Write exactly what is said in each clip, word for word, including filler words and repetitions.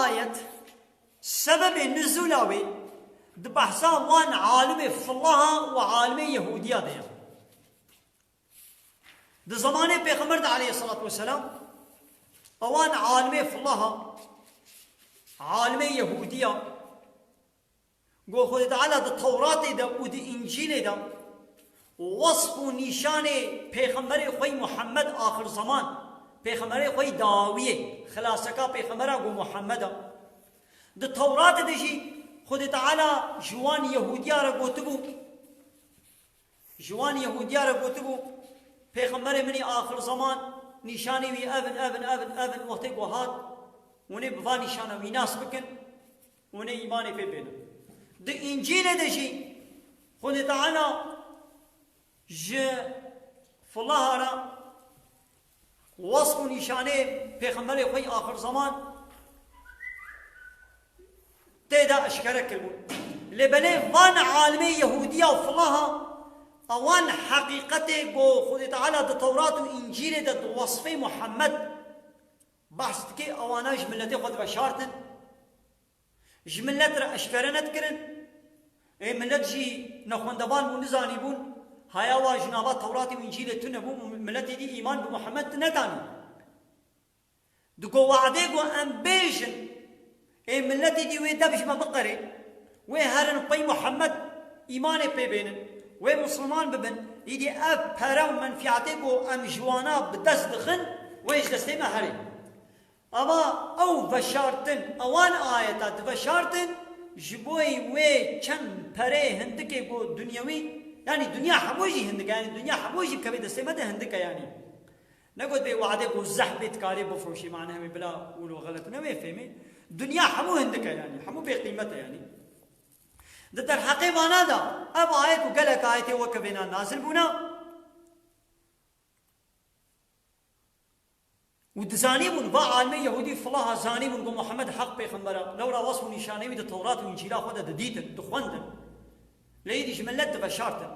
ayet, sebebê nuzûla wê di behsa wan alimê filaha û alimê Yehûdiya de ye. Di zemanê Pêxember de aleyhissalatu vesselam, ewan alimê filaha, alimê Yehûdiya, Go Xwedê Teala di Tewratê de û di Încîlê de wesf û nîşanê Pêxemberê xwe yî Muhammed axir zeman, Pêxemberê xwe yî dawiyê, xilaseka Pêxembera go Muhammed e. Di Tewratê de jî Xwedê Teala ji wan Yehûdiya re gotibû, Ji wan Yehûdiya re gotibû, Pêxemberê min î axir zeman, nîşanî wî ev in, ev in, ev in, ev in, wextê ku hat, hûn ê bi van nîşana wî nas bikin, hûn ê îmanê pê bênin. Di Încîlê de jî Xwedê Teala ji filaha re Wesf û nîşanê Pêxemberê xwe yî axir zeman tê de eşkere kiribûn. Lê belê van alimê Yehûdiya û filaha, ewan heqîqetê ku Xwedê Teala di Tewrat û Încîlê de di wesfê Muhammed behs dike, ewana ji miletê xwe diveşartin. Ji milet re eşkere nedikirin. Ê milet jî nexwendevan bûn, nizanî bûn. Haya wa ji nava Tewratê û Încîlê tune bû û miletê dî îman bi Muhammed nedanî. Digo we'dê ku em bêjin, ê miletê dî wê dev ji me biqerê, wê herin pey Muhammed îmanê pê bênin, wê Musliman bibin, îdî ev pere û menfîetê ku em ji wana bi dest dixin, wê ji destê me herê. Ama ew veşartin, ewan ayeta diveşartin, ji bo wê çend perê hindikê ku dinyewî, yanî dinya hemû jî hindik e, yanî dinya hemû jî kevê destê me de hindik e yanî. Negot bê we'dê ku zehf bê dikarê bifroşî, mane hemî bila wilo xelet ne wê fêmê. Dinya hemû hindik e yanî, hemû bê qîmet e yanî. Di derheqê vana de ev ayet û gelek ayetê weke vêna nazil bûna. Û dizanîbûn, va alimê Yehûdî filaha zanîbûn ku Muhammed heq pêxember e. Lewra wesf û nîşanê wî di Tewrat û Încîla xwe de didîtin, dixwendin. Lê îdî ji milet diveşartin.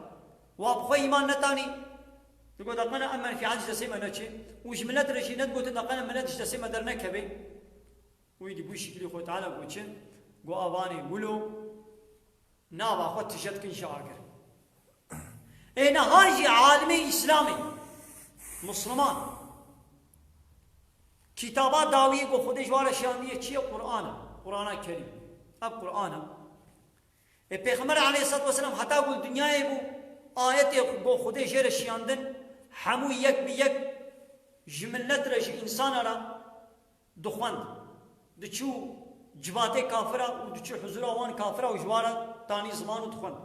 Wa bi xwe îman netanî, digot, "Deqene em menfîet ji destê me neçe." Û ji milet re jî nedigotin, "Deqene milet ji destê me dernekeve." Û îdî bû şiklî xwe Teala got çi? Got, "Evanê wilo." Nava xwe tije dikin ji agir. Ê niha jî alimê Îslamê, Musliman, kitaba dawiyê ku Xwedê ji wan re şiyandiye çi ye? Qur'an e. Qur'ana Kerîm. Ev Qur'an e. Ê Pêxember aleyhissalatu vesselam heta ku li dinyayê bû, ayetê ku Xwedê jê re şiyandin, hemû yek bi yek ji milet re, ji însana re dixwend, diçû civatê kafira û diçû huzura wan kafira û ji wan re tanî ziman û dixwend.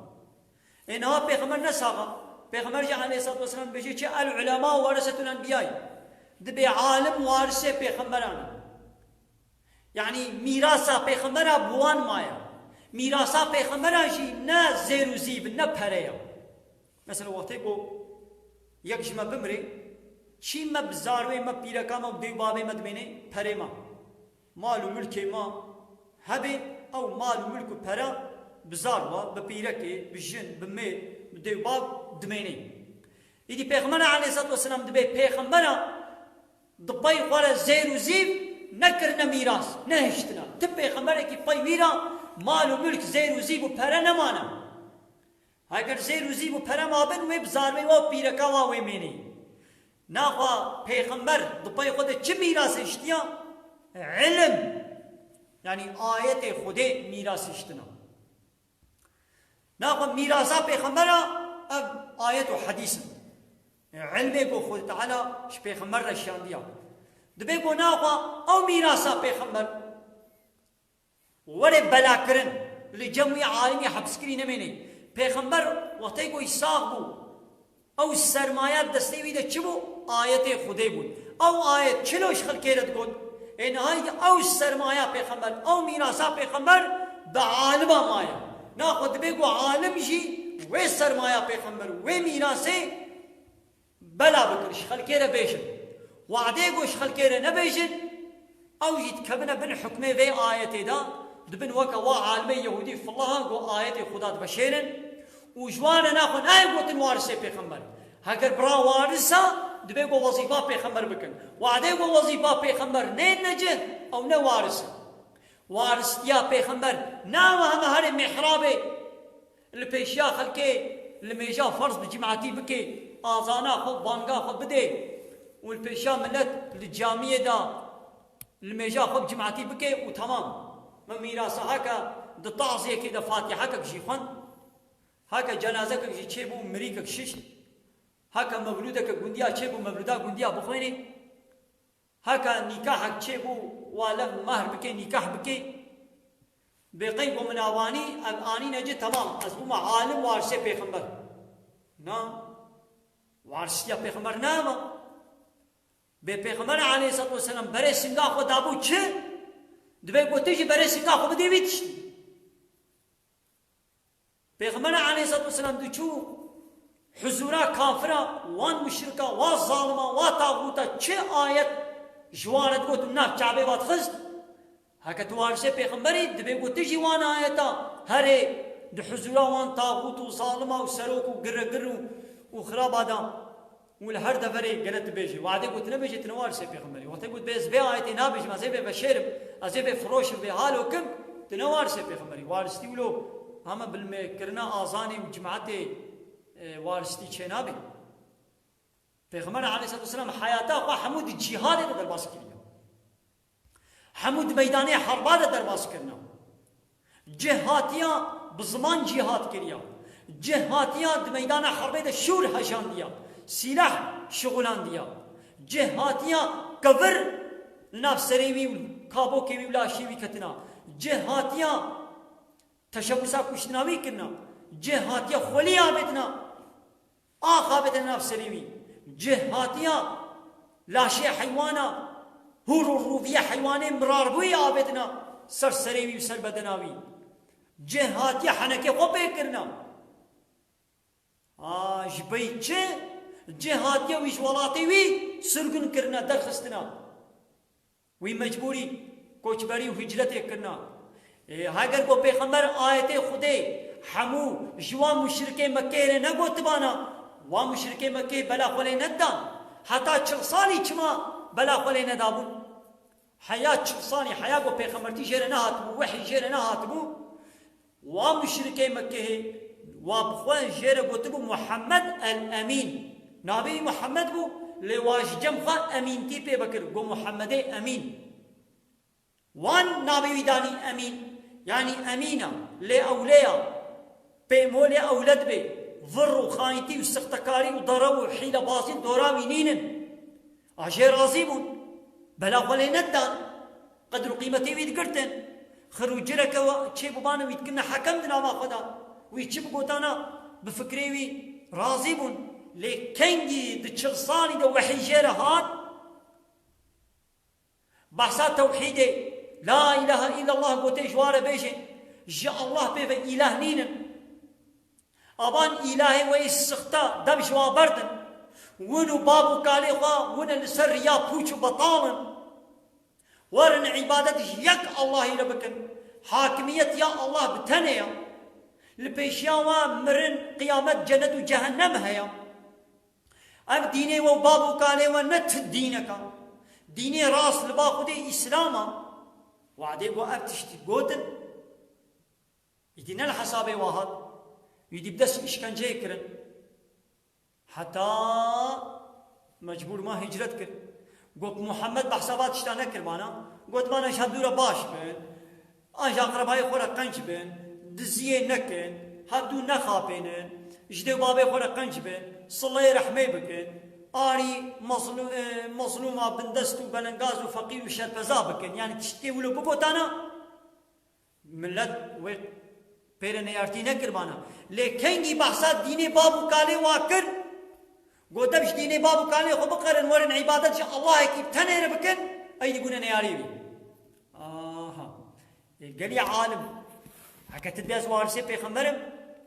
Ê niha Pêxember ne sax e. Pêxember jî aleyhissalatu vesselam dibêje çi, "El ulema weresetul enbiyay." Dibê alim warisê pêxemberan in. Yanî mîrasa pêxembera bi wan maye. Mîrasa pêxembera jî ne zêr û zîv in, ne pere ye. Mesela wextê ku yek ji me bimrê, çî me bi zarwê me, pîreka me û dê û bavê me dimênê? Perê me. Mal û milkê me hebe, ew mal û milk û pere bi zarwa, bi pîrekê, bi jin, bi mêr, bi dê û bav dimênê. Îdî Pêxember aleyhissalatu vesselam dibê pêxembera di pey xwe re zêr û zîv nekirine mîras, nehiştine. Ti pêxemberekî pey wî re mal û milk, zêr û zîv û pere nemane. Heger zêr û zîv û pere mabin, wê bi zarvê wa û pîreka wa wê mênê. Naxwe pêxember di pey xwe de çi mîras hiştiya? Ilim. Yanî ayetê Xwedê mîras hiştina. Naxwe mîrasa pêxembera ev ayet û hedîs in. Ilmê ku Xwedê Teala ji pêxember re şiyandiya. Dibê ku naxwe ew mîrasa pêxember were belakirin, li cem wî alimî hepskirî nemênê. Pêxember wextê ku sax bû, ew sermaya destê wî de çi bû? Ayetê Xwedê bûn. Ew ayet çilo ji xelkê re digot? Ê niha îdî ew sermaya pêxember, ew mîrasa pêxember bi alima maye. Naxwe dibê ku alim jî wê sermaya pêxember, wê mîrasê bela bikin, ji xelkê re bêjin. Wadê ku ji xelkê re nebêjin, ew jî dikevine bin hukmê vê ayetê de, dibin weke wa alimê Yehûdî filaha ku ayetê Xuda diveşêrin û ji wan re naxwe nayê gotin warisê pêxember. Heger bira waris e, dibê ku wezîfa pêxember bikin. Wadê ku wezîfa pêxember nêne cih, ew ne waris e. Waristiya pêxember, nawe heme herê mihrabê, li pêşiya xelkê, li mêja ferz bi cimatî bike, azana xwe, banga xwe bide û li pêşiya milet li camiyê de li mêja xwe bi cimatî bike û temam. Me mîrasa heke di taziyekê de fatihekek jî xwend, heke cenazekek jî çêbû, mirîkek şişt, heke mevlûdeke gundiya çêbû, mevlûda gundiya bixwênê. Heke nîkahek çêbû, wa lev mehr bike, nîkah bike. Bê qey ku min avanî, ev anîne ci, temam, ez bûme alim, warisê pêxember. Na, warisiya pêxember nava. Bê pêxember aleyhissalatu vesselam berê singa xwe dabû çi? Divê ku tu jî berê singa xwe bidê vî tiştî. Pêxember aleyhissalatu vesselam diçû huzûra kafira, wan muşrika, wan zalima, wan taxûta, çi ayet ji wan re digot û nav Kabe ve dixist? Heke tu warisê pêxemberî, divê ku tu jî wan ayeta herê di huzûra wan taxût û zalima û serok û giregir û, û xiraba de û li her deverê gere tu bêjî. Wadê ku tu nebêjî, tu ne warisê pêxemberî. Wextê ku tu bê ez vê ayetê nabêjim, ez ê bê veşêrim, ez ê bê firoşim, bê halo kim, tu ne warisê pêxemberî. Waristi wilo heme bilmekirina azanê û cimatê, e, waristi çênabê. Pêxember aleyhissalatu vesselam heyata xwe hemû di cîhadê de derbas kiriye. Hemû di meydanê herba de derbas kirine. Cih hatiya bi ziman cîhad kiriya. Cih hatiya di meydana herbê de şûr hejandiya. Sîlah şixulandiya. Cih hatiya kevir li nav serê wî û kabokê wî û laşê wî ketina. Cih hatiya teşebbûsa kuştina wî kirina. Cih hatiya xwelî avêtina. Ax avêtina nav serê wî. Cih hatiya laşê heywana, hûr û rûviyê heywanê mirarbûyî avêtina ser serê wî û ser bedena wî. Cih hatiya henekê xwe pê kirina. A, ji bey çi? Cih hatiya wî ji welatê wî sirgûn kirina, derxistina. Wî mecbûrî koçberî û hicretê kirina. Ê, heger ku pêxember ayetê Xwedê hemû ji wan muşrikê Mekkeyê re negotibana, wan muşrikê Mekkeyê bela xwe lê nedidan. Heta çil salî çima bela xwe lê nedabûn? Heya çil salî, heya ku pêxembertî jê re nehatibû, wehî jê re nehatibû, Wa muşrikê Mekkehê, wa bi xwe jê re gotibû Muhammed el-Emîn. Navê wî Muhammed bû, lê wa ji cem xwe emîntî pê vekir, got Muhammedê Emîn. Wan navê wî danî Emîn, yanî emîn e, lê ewlê ye. Pê molê ewle dibe, vir û xayîntî û sixtekarî û derew û hîlebazî dora wî nînin. A jê razî bûn. Bela xwe lê nedidan. Qedr û qîmetê wî digirtin. Xir û cireke we çê bibane wî dikirine hekem di nava xwe de. Wî çi bigotana, bi fikrê wî razî bûn. Lê kengî di çil salî de wehî jê re hat, behsa tewhîdê, la îlahe îllallah gotê ji wan re bêjin, ji Allah pê ve îlah nînin. Avan îlahê we yê sixta dev ji wan berdin. Win û bab û kalê xwe wine li ser riya pûç û betal in. Werin îbadet ji yek Allahî re bikin. Hakimiyet ya Allah bi tenê ye. Li pêşiya we mirin, qiyamet, cenet û cehennem heye. Ev dînê we û bab û kalê we ne ti dînek e. Dînê rast li ba Xwedê Îslam e. Wadê ku ev tiştî gotin, Îdî ne li hesabê wa hat, îdî bi dest îşkenceyê kirin. Heta mecbûr ma hicret kir. Got, Muhammed behsa va tişta nekir bana. Got, bana ji hevdû re baş bin. An ji aqrebayê xwe re qenc bin. Diziyê nekin. Hevdû nexapênin. Ji dê û babê xwe re qenc bin. Sileyê rehmê bikin. Arî mezlû-, e, mezlûma bindest û belengaz û feqîr û şerpeza bikin. Yani tiştê wilo bigotana, Milet wê pê re neyartî nekiribana. Lê kengî behsa dînê bab û kalê wa kir, got, dev ji dînê bab û kalê xwe biqerin, werin îbadet ji Allahekî tenê re bikin, ey dibûne neyarê wî. Aha. Ê gelî alim. Heke tu dibê ez warisê pêxember im,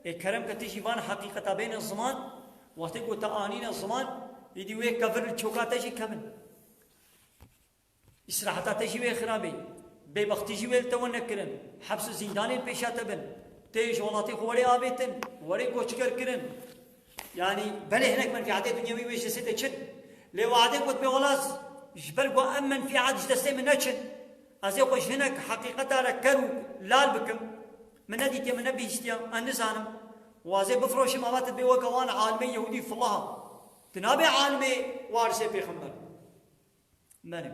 ê kerem ke tu jî van heqîqeta bêne ziman, wextê ku te anîne ziman, êdî wê kevir li çoka te jî kevin. Îsraheta te jî wê xirabî, bêbextî jî wê li te wene kirin, heps û zîndanê li pêşa te bin. Tê ji welatê xwe werê avêtin, werê koçker kirin. Yanî belê hinek menfîatê dinyewî wê ji destê te çin. Lê wadê got bê wela ji ber ku em menfîat ji destê min neçin, Ez ê xwe ji hinek heqîqeta re ker û lal bikim. Min nedîtiye, min nebihîstiye, ez nizanim. Û ez ê bifroşim, ava tu dibê weke wan alimê Yehûdî filaha. Tu nabê alimê warisê pêxember. Belê.